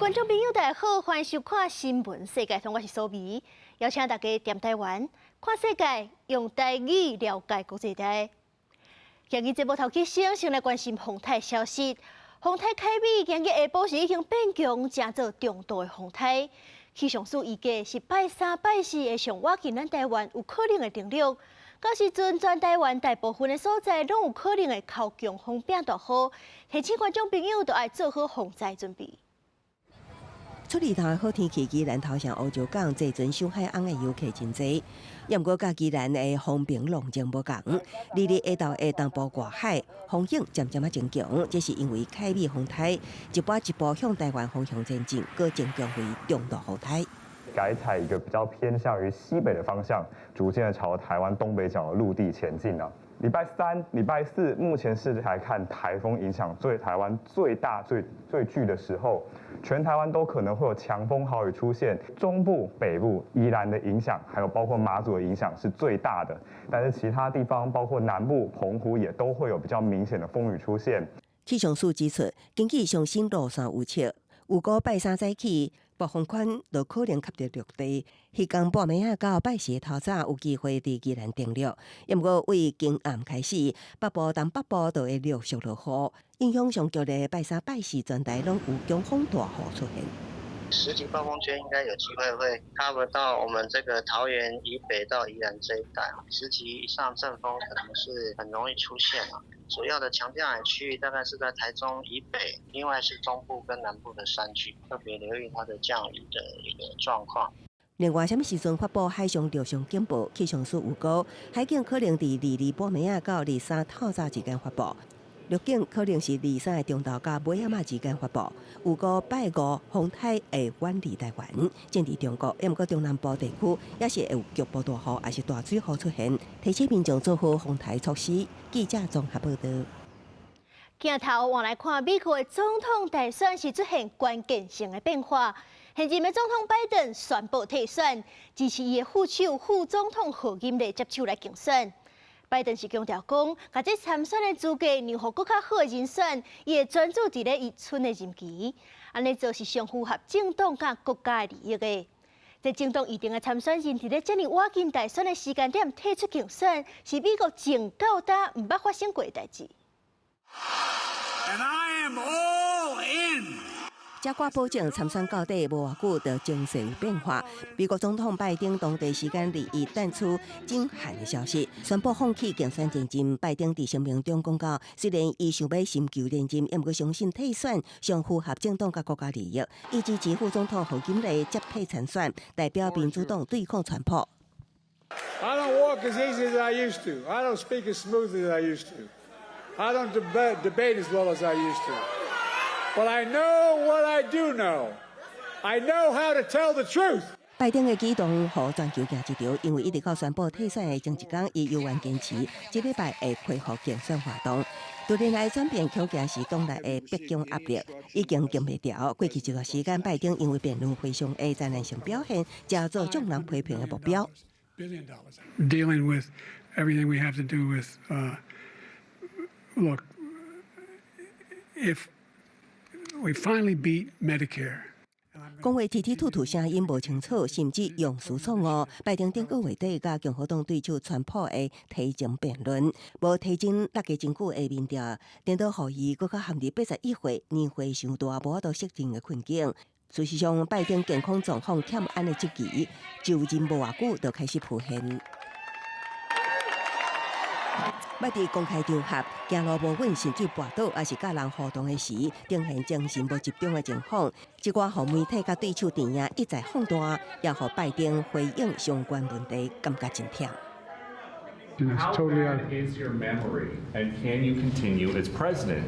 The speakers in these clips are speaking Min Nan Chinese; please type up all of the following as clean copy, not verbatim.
觀眾朋友，大家好，歡迎收看《新聞世界通》，我是蘇美，邀請大家踮台灣看世界，用台語了解國際大。今日節目頭起先，先來關心風颱消息。風颱凱米今日下晡時已經變強，成做中度的風颱。氣象署預計是拜三、拜四會上倚近咱台灣，有可能會登陸。到時陣全台灣大部分的所在攏有可能會靠強風變大雨，提醒觀眾朋友都愛做好防災準備。出日頭的好天氣，宜蘭頭城烏石港坐船賞海翁的遊客真濟。也毋過，佮宜蘭的風平浪靜無仝。二日下晝的東部外海風湧漸漸仔增強，這是因為凱米風颱一步一步向台灣方向前進，閣增強為中度風颱。改採一個比較偏向於西北的方向，逐漸的朝台灣東北角的陸地前進啦。禮拜三、禮拜四，目前是來看颱風影響對台灣最大、最最巨的時候，全台灣都可能會有強風豪雨出現。中部、北部、宜蘭的影響，還有包括馬祖的影響是最大的，但是其他地方，包括南部、澎湖，也都會有比較明顯的風雨出現。氣象署指出，根據上新路線預測，預估拜三早起，暴風圈就可能及著陸地。彼工半暝仔到拜四透早有機會佇宜蘭登陸。也毋過為今暗開始，北部、東北部就會陸續落雨，影響上劇烈的拜三、拜四全台攏有強風大雨出現。 10級暴風圈應該有機會會 cover 到我們這個桃園以北到宜蘭這一帶，10級以上陣風可能是很容易出現啊。主要的強降雨區域大概是在台中以北，另外是中部跟南部的山區，特別留意它的降雨的一個狀況。另外，啥物時陣發布海上陸上警報？氣象署預估海警可能佇22半暝仔到23透早之間發布。陸警可能是23的中晝佮尾仔之間發布，預估拜五風颱會遠離台灣，進入中國，毋過中南部地區也是會有局部大雨，抑是大水雨出現，提醒民眾做好防颱措施。記者綜合報導。鏡頭換來看，美國的總統大選是出現關鍵性的變化。現任的總統拜登宣布退選，支持伊的副手副總統賀錦麗接手來競選。拜登是強調講，共這參選的資格讓予閣較好的人選，伊會專注佇咧伊賰的任期，按呢做是上符合政黨佮國家的利益的。這政黨預定的參選人佇咧遮爾倚近大選的時間點退出競選，是美國從到今毋捌發生過的代誌。 And I am all in. 這掛保證參選到底無偌久，就情勢有變化。美國總統拜登當地時間21淡出震撼的消息，宣布放棄競選連任。拜登佇聲明中講到，雖然伊想欲尋求連任，毋過相信退選上符合政黨佮國家利益。伊支持副總統賀錦麗接替參選，代表民主黨對抗川普。 I don't walk as easy as I used to. I don't speak as smoothly as I used to. I don't debate as well as I used to. But I know what I do know. I know how to tell the truth. 拜登的舉動予全球驚一跳，因為一直到宣布退選的前一工，伊猶原堅持這禮拜會恢復競選活動。突然來轉變，恐驚是黨內的白宮壓力已經禁袂牢。過去一段時間，拜登因為辯論會上的災難性表現，成做眾人批評的目標。 Dealing with everything we have to do with, look, if we finally beat Medicare. 講話踢踢吐吐，聲音無清楚，甚至用詞錯誤。拜登頂個月底佮共和黨對手川普的提前辯論，無提前六個真久的民調，顛倒予伊閣較陷入81歲年歲傷大，無法度適應的困境。事實上，拜登健康狀況欠安的質疑，就任無偌久就開始浮現。捌佇公開場合行路無穩，甚至跋倒，抑是佮人互動的時，呈現精神無集中的情況。這寡予媒體佮對手陣營一再放大，也予拜登回應相關問題，感覺真忝。 How bad is your memory, and can you continue as president?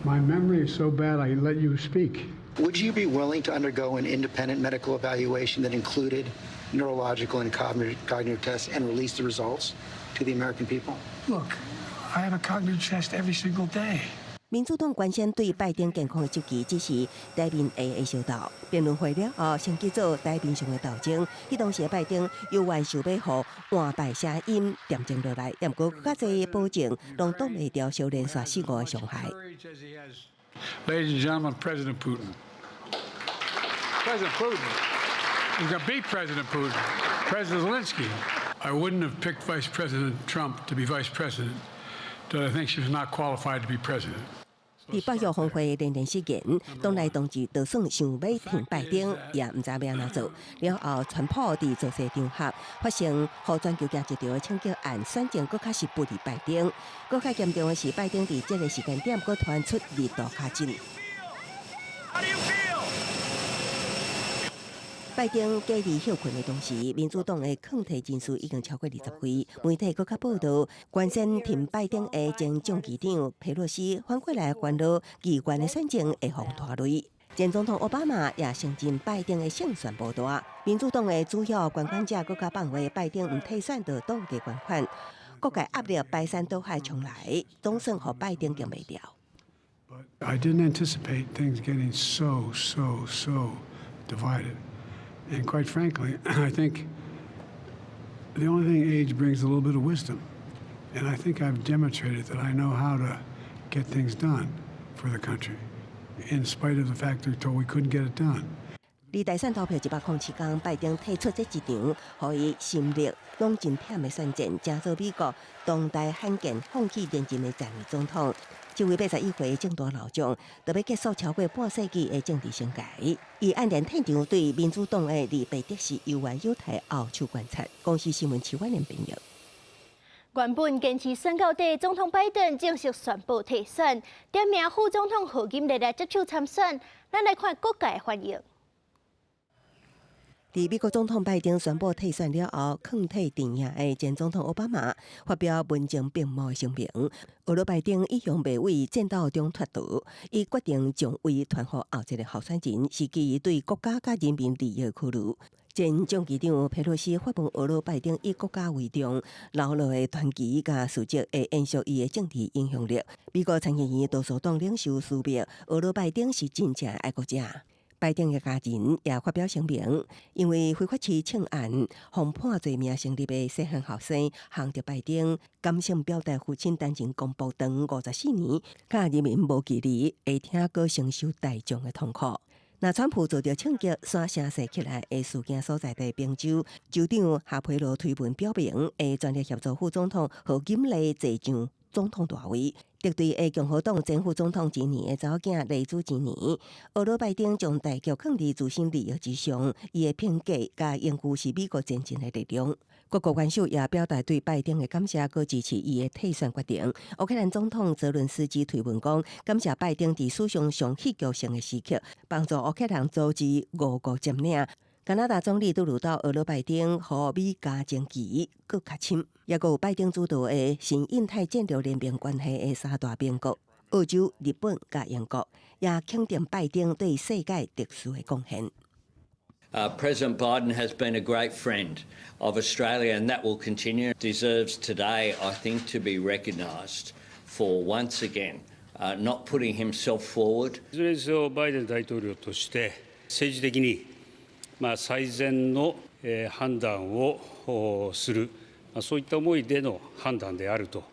My memory is so bad, I let you speak. Would you be willing to undergo an independent medical evaluation that included neurological and cognitive tests and release the results to the American people? Look, I have a cognitive test every single day. 民主黨官宣對拜登健康的質疑，只是台面下的相鬥。辯論會了後，升級做台面上的鬥爭。彼當時拜登猶原想欲予換敗聲音恬靜落來，毋過較濟保證攏擋袂牢小連續失誤的傷害。 Ladies and gentlemen, President Putin. President Putin. He's going to beat President Putin. President Zelensky. I wouldn't have picked Vice President Trump to be vice president, that I think she was not qualified to be president. 佇北約峰會連連失言，黨內當時就算想欲挺拜登，也毋知欲按怎做。了後，川普佇造勢場合發生予全球驚一場的槍擊案，選情閣較是不利拜登。閣較嚴重的是，拜登佇這个時間點閣傳出二度確診。 How do you feel? 拜登隔離歇睏的同時，民主黨的抗提人數已經超過20位。媒體閣較報道，關鍵挺拜登的前眾議長佩洛西反過來煩惱議員的選情會予拖累。前總統奧巴馬也承認拜登的勝算無大。民主黨的主要捐款者閣較放話，拜登毋退選就擋加捐款，各界壓力排山倒海衝來，總算予拜登頂袂牢。 I didn't anticipate things getting so, so, so divided. And quite frankly, I think the only thing age brings a little bit of wisdom. And I think I've demonstrated that I know how to get things done for the country, in spite of the fact that we told we couldn't get it done. 離大選投票107天，拜登退出這一場，予伊心力攏真忝的選戰，成做美國當代罕見放棄連任的在位總統。這位81歲政壇老將，就欲結束超過半世紀的政治生涯。伊黯然退場，對民主黨的二白得勢猶原有待後續觀察。公視新聞徐婉玲編譯。原本堅持選到底，總統拜登正式宣布退選，點名副總統賀錦麗來接手參選。咱來看各界反應。佇美國總統拜登宣布退選了後，抗退陣營的前總統奧巴馬發表文情並茂的聲明。呵咾拜登一向袂為戰鬥中脫逃，伊決定將位傳予後一个候選人，是基於對國家佮人民利益的考慮。前眾議長佩洛西發問呵咾拜登以國家為重，牢牢的團結佮事跡會延續伊的政治影響力。美國參議院多數黨領袖舒默呵咾拜登是真正的愛國者。拜登的家人也發表聲明，因為非法持槍案，予判罪名成立的細漢後生亨特拜登，感性表達父親擔任公僕長54年，佮人民無距離，會聽閣承受大眾的痛苦。若川普遭著槍擊，煞聲勢起來的事件所在地賓州州長夏皮羅推文表明，會全力協助副總統賀錦麗坐上總統大位。敵對的共和黨前副總統之年的查某囝黎茲之年，呵咾拜登將大局放佇自身利益之上，伊的品格佮勇氣是美國前進的力量。各國元首也表達對拜登的感謝，閣支持伊的退選決定。烏克蘭總統澤倫斯基推文講，感謝拜登佇史上上戲劇性的時刻，幫助烏克蘭阻止俄國佔領。加拿大總理杜魯多呵咾拜登，予美加情誼閣較深，也閣有拜登主導的新印太戰略聯盟關係的三大盟國澳洲、日本佮英國，也肯定拜登對世界特殊的貢獻。 President Biden has been a great friend of Australia, and that will continue. Deserves today, I think, to be recognised for once again not putting himself forward. いずれにせよ、バイデン大統領として政治的に最善の判断をする、そういった思いでの判断であると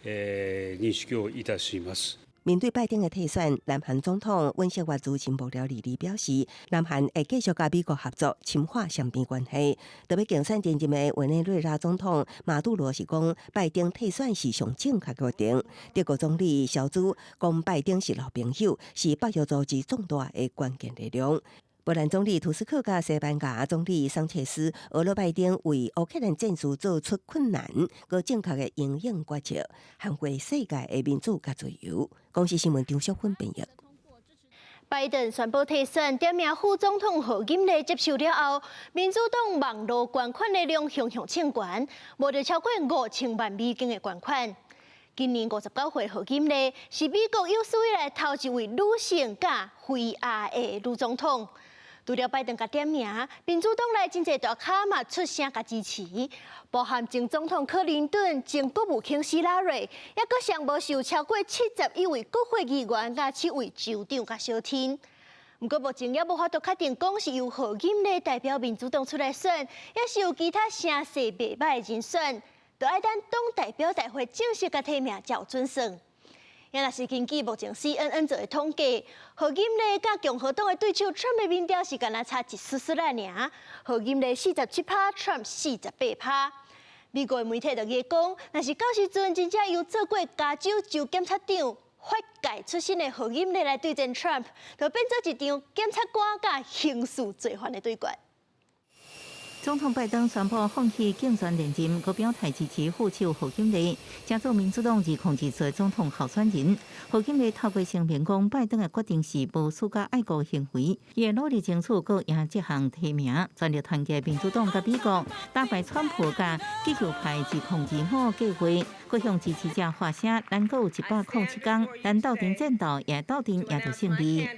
認識をいたします。面對拜登的退選，南韓總統尹錫悅資深幕僚李立表示，南韓會繼續佮美國合作，深化雙邊關係。特別競選連任的委內瑞拉總統馬杜羅是講，拜登退選是上正確決定。德國總理蕭茲講，拜登是老朋友，是北約組織壯大的關鍵力量。波蘭總理圖斯克佮西班牙總理桑切斯，呵咾拜登為烏克蘭戰事做出困難、閣正確的英勇決策，捍衛世界的民主佮自由。公視新聞張淑芬編譯。拜登宣布退選，點名副總統賀錦麗接手了後，民主黨網路捐款的量雄雄衝懸，募著超過5000萬美金的捐款。今年59歲賀錦麗是美國有史以來頭一位女性佮非亞裔女總統。除了拜登共點名，民主黨內真濟大咖嘛出聲共支持，包含前總統克林頓、前國務卿希拉蕊，抑閣上無受超過71位國會議員佮7位州長共相挺。毋過目前猶無法度確定講是由賀錦麗代表民主黨出來選，抑是有其他聲勢袂䆀的人選，著愛等黨代表大會正式共提名才有準算。若是根據目前 CNN 做的統計，賀錦麗佮共和黨的對手 Trump 的民調是干焦差一絲絲仔爾，賀錦麗47%，Trump 48%。美國的媒體就伊講，若是到時陣真正由做過加州州檢察長、法界出身的賀錦麗來對戰 Trump，就變做一場檢察官佮刑事罪犯的對決。總統拜登宣布放棄競選連任，閣表態支持副手賀錦麗，成做民主黨2024總統候選人。賀錦麗透過聲明講，拜登的決定是無私佮愛國行為，伊會努力爭取閣贏這項提名，全力團結民主黨佮美國，打敗川普佮極右派2025計劃，閣向支持者發聲，咱閣有107天，咱鬥陣戰鬥，也鬥陣贏著勝利。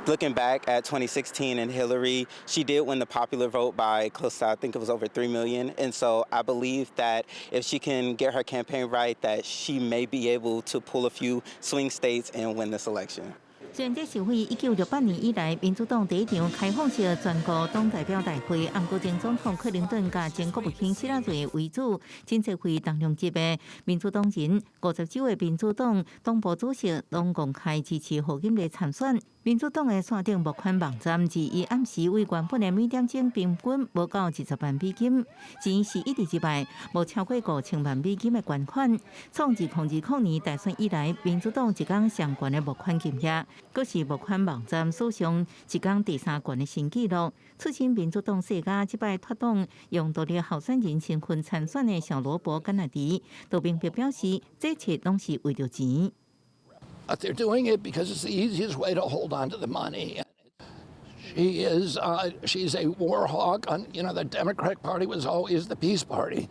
Looking back at 2016 and Hillary, she did win the popular vote by close to, I think it was over 3 million. And so I believe that if she can get her campaign right, that she may be able to pull a few swing states and win this election. 雖然這是為1968年以來民主黨第一場開放式全國黨代表大會，毋過前總統克林頓佮前國務卿希拉蕊為主，真濟位重量級的民主黨人，50州的民主黨黨部主席攏公開支持賀錦麗參選。民主黨的線頂募款網站，自伊暗時為原本的每點鐘平均無夠20萬美金，錢是一直入來，無超過5000萬美金的捐款。創2020年大選以來，民主黨一工上懸的募款金額，閣是募款網站史上一工第三懸的新紀錄。出身民主黨世家，這擺脫黨用獨立候選人身份參選的小羅伯甘迺迪，都明白表示，這一切攏是為著錢。 But they're doing it because it's the easiest way to hold on to the money. She's a war hawk. The Democratic Party was always the peace party.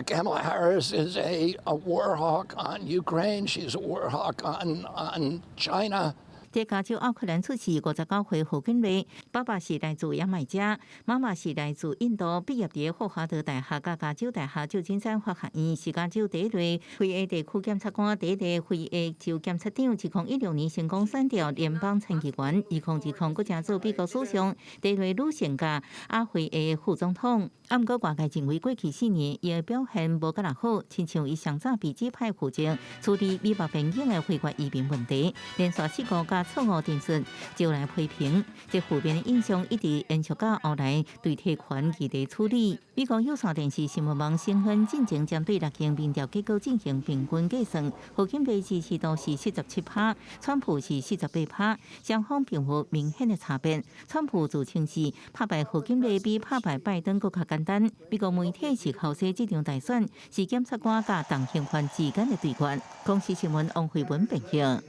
Kamala Harris is a war hawk on Ukraine. She's a war hawk on China. 佇加州奧克蘭出世，59歲賀錦麗，爸爸是來自牙買加，媽媽是來自印度。畢業佇霍華德大學佮加州大學舊金山法學院，是加州第一個非裔地區檢察官，第一個非裔州檢察長。2016年成功選著聯邦參議員，2020閣成做美國史上第一個女性佮亞非裔副總統。啊，毋過外界認為過去4年伊的表現無閣那好，親像伊上早被指派負責處理美墨邊境的非法移民問題，連續失誤佮錯誤陳述，招來批評。這負面的印象一直延續到後來對提權議題處理。美國有線電視新聞網新聞進前針對六間民調結果進行平均計算，賀錦麗支持度是47%，川普是48%，雙方並無明顯的差別。川普自稱是拍敗賀錦麗比拍敗拜登閣較簡單。美國媒體是口說這場大選是檢察官佮重刑犯之間的對決。公視新聞王慧文編譯。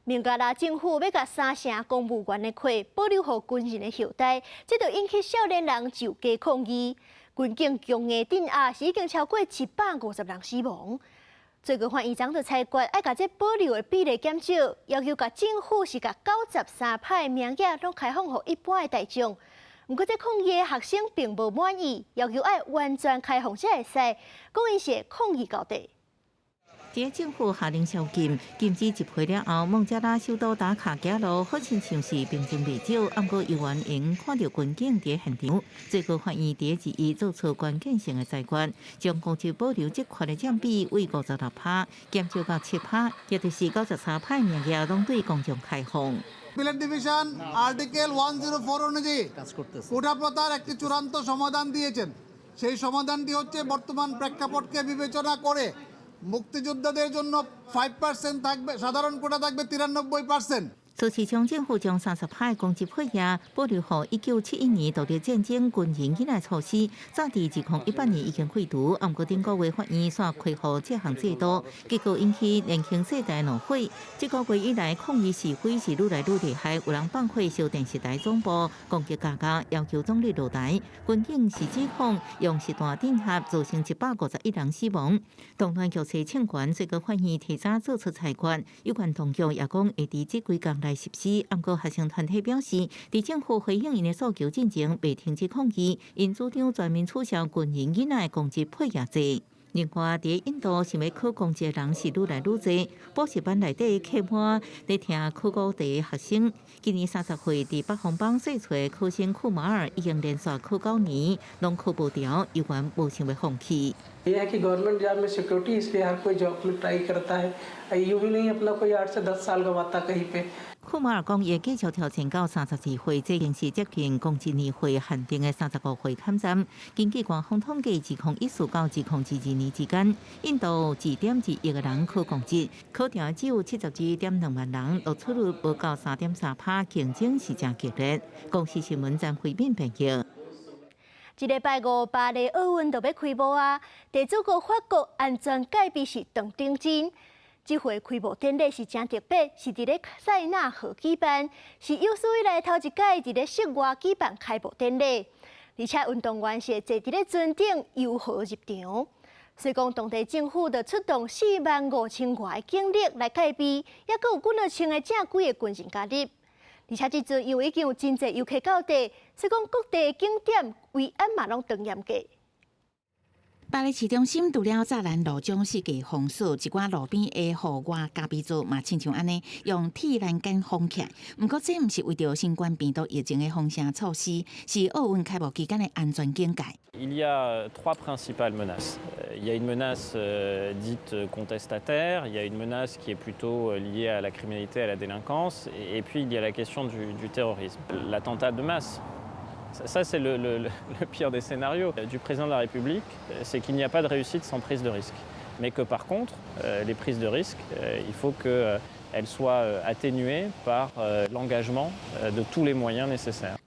孟加拉政府欲共三成公務員的課保留予軍人的後代，這就引起少年人上街抗議。軍警強硬鎮壓，是已經超過150人死亡。最高法院長就裁決，愛共這保留的比例減少，要求共政府是共93%的名額攏開放予一般的大眾。毋過，這抗議的學生並無滿意，要求愛完全開放才會使，講𪜶是抗議到底。佇政府下令宵禁，禁止集會了後，孟加拉首都達卡街路好親像是平靜袂少，毋過猶原會看著軍警佇現場。最高法院佇二一做出關鍵性的裁決，將公職保留職權的佔比為56%減少到7%，也就是93%名額攏對公眾開放。 Appellate division Article 104 অনুযায়ী কোটা প্রথার একটি চূড়ান্ত সমাধান দিয়েছেন। সেই সমাধানটি হচ্ছে বর্তমান প্রেক্ষাপটকে বিবেচনা করে মুক্তিযোদ্ধাদের জন্য 5% থাকবে, সাধারণ কোটা থাকবে 93%। 事實上，政府將30%公職配額保留予1971年獨立戰爭軍人囡仔措施，早佇2018年已經廢除。毋過頂個月法院煞恢復這項制度，結果引起年輕世代怒火。這個月以來，抗議示威是愈來愈厲害，有人放火燒電視台總部，攻擊加價，要求總理落台。軍警是指控用實彈鎮壓，造成151人死亡。動亂局勢衝懸，最高法院提早做出裁決，有關當局也講會佇這幾工來實施。毋過學生團體表示，佇政府回應𪜶的訴求進前，袂停止抗議，𪜶主張全面取消軍人囡仔的公職配額制。另外，佇印度想欲考公職的人是愈來愈濟，補習班內底客滿咧聽考古題的學生。今年30歲佇北方邦細出的考生庫馬爾已經連續考9年，攏考無著，猶原無想欲放棄。 ये है कि गवर्नमेंट जॉब में सिक्योरिटी, इसलिए हर कोई जॉब में ट्राई करता है। यूँ ही नहीं अपना कोई 8 से 10 साल गवाता कहीं पे。庫馬爾講，伊會繼續挑戰到32歲，這已經是接近公職年歲限定的35歲坎站。根據官方統計，2014到2022年之間，印度2.2億個人考公職，考著只有72.2萬人，錄取率無到3.3%，競爭是誠激烈。公視新聞張惠敏編譯。這禮拜五巴黎奧運就欲開幕啊！地主國法國安全戒備是當頂真。這回開幕典禮是誠特別，是佇咧塞納河舉辦，是有史以來頭一屆佇咧室外舉辦開幕典禮。而且運動員是坐佇咧船頂遊河入場。所以講，當地政府就出動4萬5千外的警力來戒備，抑閣有幾若千个正規的軍人加入。而且這陣因為已經有真濟遊客到地，所以講各地的景點維安嘛攏當嚴格。巴黎市中心除了柵欄路將四界封鎖，一寡路邊的戶外咖啡座嘛，親像按呢用鐵欄杆封起來。毋過這毋是為著新冠病毒疫情的封城措施，是奧運開幕期間的安全警戒。 Il y a trois principales menaces. Il y a une menace dite contestataire, il y a une menace qui est plutôt liée à la criminalité, à la délinquance, et puis il y a la question du terrorisme. L'attentat de masse. Ça, c'est le pire des scénarios du président de la République, c'est qu'il n'y a pas de réussite sans prise de risque. Mais que par contre, les prises de risque, il faut qu'elles soient atténuées par l'engagement de tous les moyens nécessaires.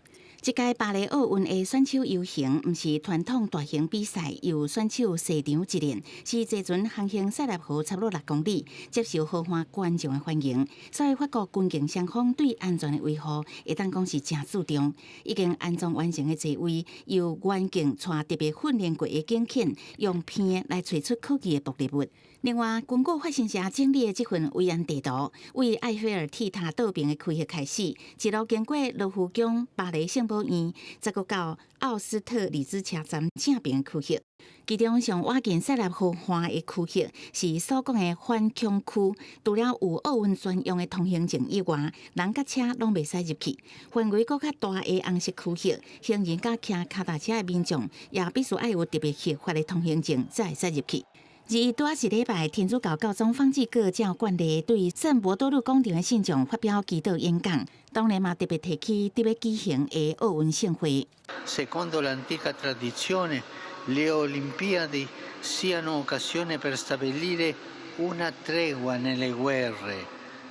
這屆巴黎奧運的選手遊行，毋是傳統大型比賽，由選手下場一練，是坐船航行塞納河差不多6公里，接受河岸觀眾的歡迎。所以法國軍警雙方對安全的維護，會當講是誠注重。已經安裝完成的座位，由員警帶特別訓練過的警犬，用鼻來揣出可疑的爆裂物。另外，根據法新社整理的這份維安地圖，為埃菲爾鐵塔倒爿的區域開始，一路經過羅浮宮、巴黎聖母院，再閣到奧斯特利茲車站正爿的區域。其中上倚近塞納河岸的區域是所講的反恐區，除了有奧運專用的通行證以外，人佮車攏袂使入去。範圍閣較大的紅色區域，行人佮騎跤踏車的民眾也必須愛有特別核發的通行證，才會使入去。而拄仔這禮拜，天主教教宗方濟各照慣例對聖伯多祿廣場的信眾發表祈禱演講，當然嘛特別提起佇欲舉行的奧運盛會。 Secondo l'antica tradizione, le Olimpiadi siano occasione per stabilire una tregua nelle guerre,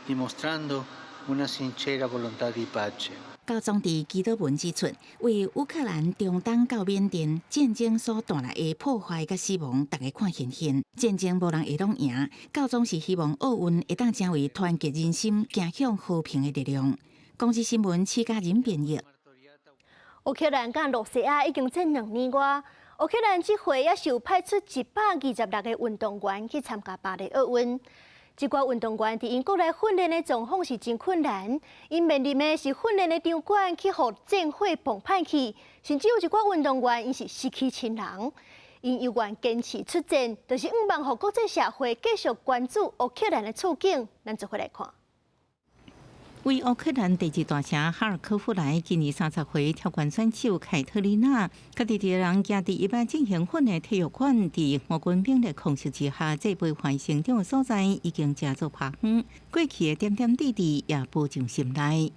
dimostrando una sincera volontà di pace. 教宗佇祈禱文指出，為烏克蘭中東到緬甸戰爭所帶來的破壞佮死亡，逐家看現現。戰爭無人會當贏。教宗是希望奧運會當成為團結人心、走向和平的力量。公視新聞施嘉仁編譯。烏克蘭佮羅西亞已經戰2年外，烏克蘭這回也是有派出126個運動員去參加巴黎奧運。這寡運動員佇𪜶國內訓練的狀況是真困難，𪜶面臨的是訓練的場館去予戰火磅歹去，甚至有一寡運動員𪜶是失去親人，𪜶猶原堅持出戰，就是向望予國際社會繼續關注烏克蘭的處境。咱做伙來看。為烏克蘭第二大城哈爾科夫來，今年30歲跳懸選手凱特琳娜，家己一个人行佇伊欲進行訓練體育館，佇烏軍兵力空襲之下，這陪伴成長的所在已經成做破園，過去的點點滴滴也保存心內。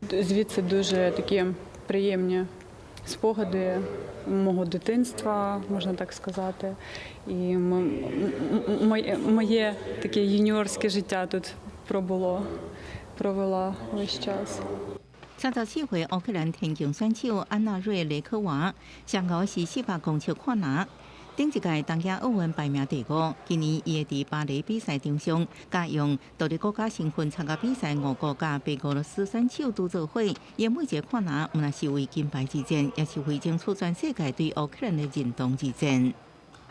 Звідси дуже такі приємні спогади мого дитинства, можна так сказати. І моє таке юніорське життя тут пробуло, провела весь час. 34歲烏克蘭田徑選手安娜瑞雷科娃，上高是400公尺跨欄，頂一屆東京奧運排名第五。今年伊會佇巴黎比賽場上，佮用獨立國家身份參加比賽俄國佮白俄羅斯選手拄做伙。伊每一个跨欄，毋但是為金牌而戰，也是為爭取全世界對烏克蘭的認同而戰。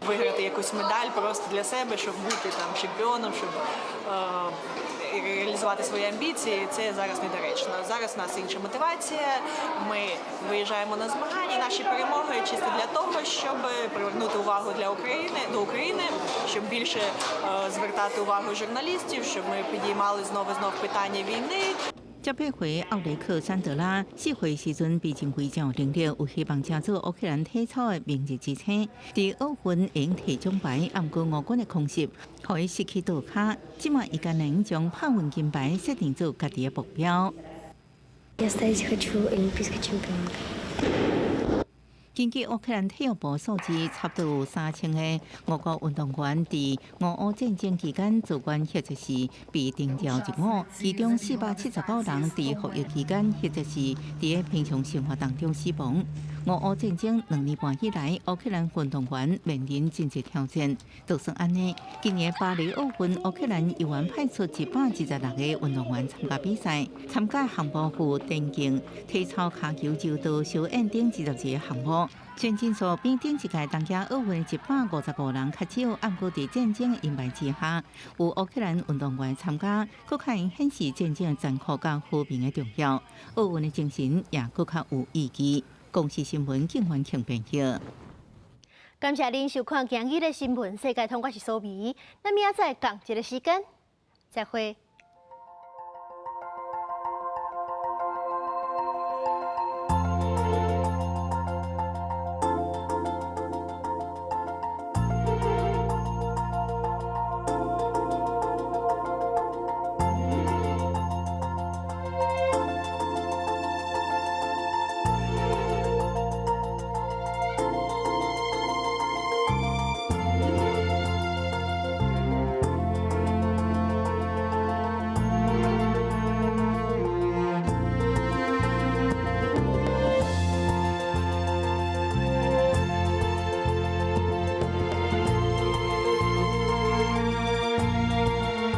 Виграти якусь медаль просто для себе, щоб бути там чемпіоном, щоб реалізувати свої амбіції, це зараз недоречно. Зараз у нас інша мотивація. Ми виїжджаємо на змагання. Наші перемоги чисто для того, щоб привернути увагу для України до України, щоб більше звертати увагу журналістів, щоб ми підіймали знову і знов питання війни. 十八歲奧雷克山德拉4歲時陣被認為真有能力，有希望成做烏克蘭體操的明日之星。佇奧運會用提獎牌，毋過俄軍的空襲，予伊失去倒跤。這馬伊干焦將帕運金牌設定做家己的目標。 Я стать хочу олимпийской чемпионкой. 根據烏克蘭體育部數字，差不多有3000個俄國運動員佇俄烏戰爭期間自願或者是被徵召入伍，其中479人佇服役期間或者是佇平常生活當中死亡。俄烏戰爭2年半以來，烏克蘭運動員面臨真濟挑戰。就算按呢，今年巴黎奧運，烏克蘭猶原派出126個運動員參加比賽，參加項目有田徑、體操、跤球、柔道、燒燕等21個項目。選人數比頂一屆東京奧運155人較少，毋過佇戰爭陰霾之下，有烏克蘭運動員參加，閣較會顯示戰爭殘酷佮和平的重要。奧運的精神也閣較有意義。公視新聞警員慶編譯。感謝您收看今日的新聞世界通，我是蘇美。咱明仔載仝一个時間，再會。